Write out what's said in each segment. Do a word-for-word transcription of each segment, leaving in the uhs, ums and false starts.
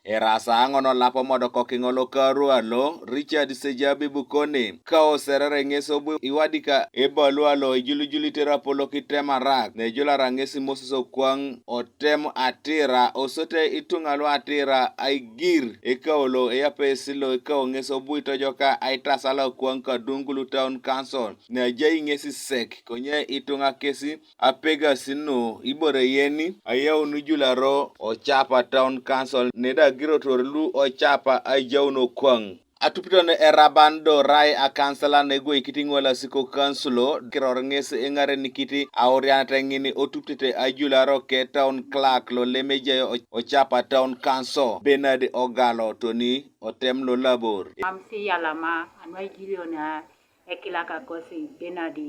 Erasa aŋo nolapo modo kokiŋo lokaru alo, Richard Sejabi Bukone, ka oserere ŋes obu iwadika ebalua lo ijulujulite rapolok itemarak, nejulara ŋes Moses Okwaŋ otem atira, osote ituŋa lu atira aigir ekau lo eyapesi lo ekau ŋes obu itojoka aitasala Okwaŋ Kadungulu Town Council, neajai ŋes sek, konye ituŋa kesi apegasi nu ibore yeni ayaun jularo Ochapa Town Council neda girotor lu Ochapa ajaun Okwaŋ. Atupiton eraban do rai akansala negweikiti ŋolasiko kansulo kiror ŋes eŋarenikiti aurianat ŋini otupitete ajularo ke Town Clerk lo lemejayo Ochapa Town Council Bernard Ogalo toni otem lo labor. Mam si yalama anwai giliona ekilaka kosi Bernard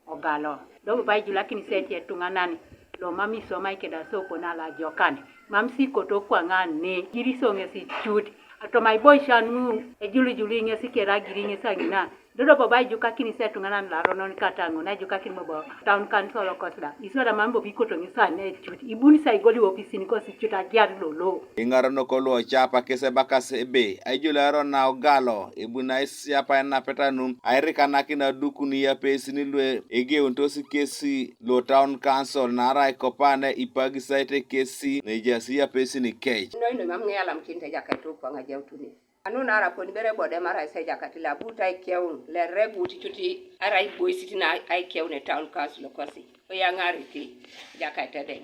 Ogalo. Do baba ijulakin seti etuŋanan lo mam isomai keda sopo na lajokan. Mam si koto kwaŋan ne. Jiri so ŋesi cut. Atoma iboishan ŋu ejulujulu iŋesi kera giri iŋesi aŋina. Dodo baba ijukakin se etuŋanan laronon kata ŋun, ijukakin bobo Town Council okosida. Iswada mam bobo ikoto ŋesi ane cut. Ibuni sa igoli wopisin kosi cut agiar lolo. Iŋaronok lu Ochapa kes ebakas ebe, aijularo na Ogalo, ebuni aisiapa enapeta nu, airikanakin adukun iyapesin lu egeunitos kesi lo Town Council, naarai kopane ipagisaite kesi nejaas iyapesin kec. Noi noi mam ŋeyalamkin tejakait Okwaŋ ajautuni. Anu naarai aponi bere bodem arai sejakait le abuut aikeun, le regut cuti arai iboisit na aikeun e Town Council kosi. Oyaŋariti ejakait edeŋ.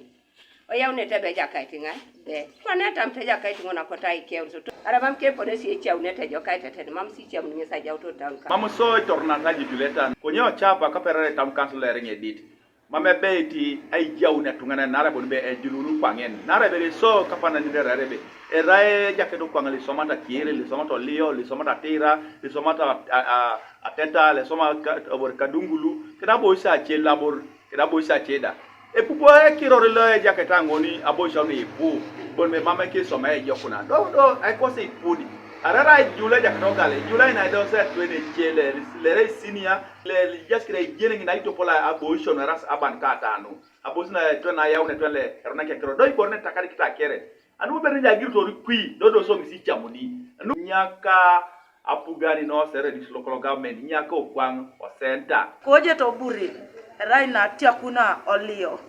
Oyaunete ebe ejakait ŋai? Be. Kwana etamit ejakait ŋun akoto aikeun so. Arai mam keponesi ecaunete ejokait etede, mam si icamun ŋes ajauto Town Council. Mam so itorunata ajujuletan. Konye Ochapa kaperere Town Council lo eriŋ edit. Mam ebeit aijaun etuŋanan naarai bon be ejulun kwaŋen. Naarai bere so kapanan iderere be. Erai ejakait Okwaŋ lisomata Kiere, lisomata Olio, lisomata Tira, lisomata a, a, Ateta, lisoma ka, obor Kadungulu. Keda bois ace labor, keda bois ace da. Epupo ekiror lo ejakait aŋoni aboisau neipu, bon be mam ekisoma ejokuna. Do, do, aikosi ipudi. Arara ijula ejakait Ogalo, ijula ina edo se etwen ece le, lere isinia, le, le, just kire ijene ŋina itopol aboisio nu eras aban katanu. Aboisio na etwen ayaun etwen le, erona kekiro. Do ibore ne takari kita kere. Anu bere ne jagiritor kwi, do do so ŋesi icamuni. Anu nyaka apugani no sere dis local government, nyaka Okwaŋ o center. Koje to burin, erai na tiakuna Olio.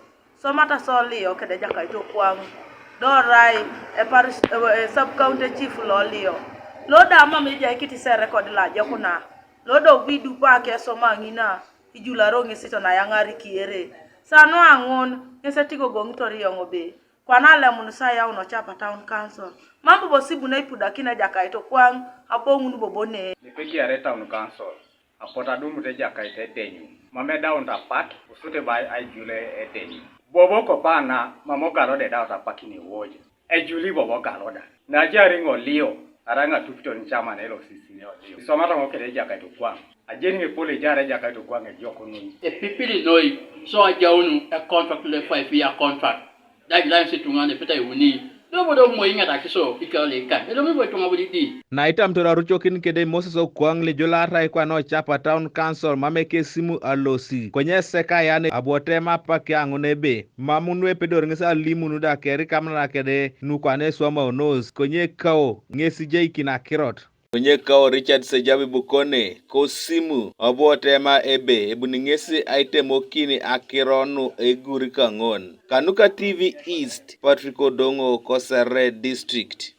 Somata so Olio kede ejakait Okwaŋ. Do rai e parish, e, e sub county chief lo Olio. Lo da mam ejai kiti se record la jokuna. Lo do bidu pa ke soma ŋina. Ijularo ŋesi to na yaŋari Kiere. Sanu aŋun, ŋesi etigogoŋitor yoŋ be. Kwana alemun sa yaun Ochapa Town Council. Mam bobo sibu na ipudakin ejakait Okwaŋ, aboŋun bobo ne. Nepegiare Town Council, apotu adumut ejakait edenyu. Mam edaunit apak, kosute bai aijule edenyu. Bobo kopana, mam Ogalo da edaut apak inewoj. Ejuli bobo Ogalo da. Najari ŋolio, arai ŋatupiton caman elosisi ne Olio. Isomata ŋo kede ejakait Okwaŋ. Ajeni ŋepol ejaar ejakait Okwaŋ ejok noi. Epipili noi, so ajaunu e contract le five year contract. Dai dai si tuŋa ne peta iuni. Dobo do moi ŋata kiso ikale ikan. Edo mi boi tuŋa budi di. Na itamito arucokin kede Moses Okwaŋ lijularai kwana Ochapa Town Council mam ekesimu alosi. Konye seka yani abu otem apak aŋun ebe. Mam nu epedor ŋes alimun da keri kamana kede nu kwana eswamaunos. Konye kau ŋes ijeikin akirot. Konye kau Richard Sejabi Bukone, kosimu, abu otema ebe, ebuni ŋesi aitemokin akiro nu eguri kaŋon. Kanuka T V East, Patrick Odoŋo, Kosere District.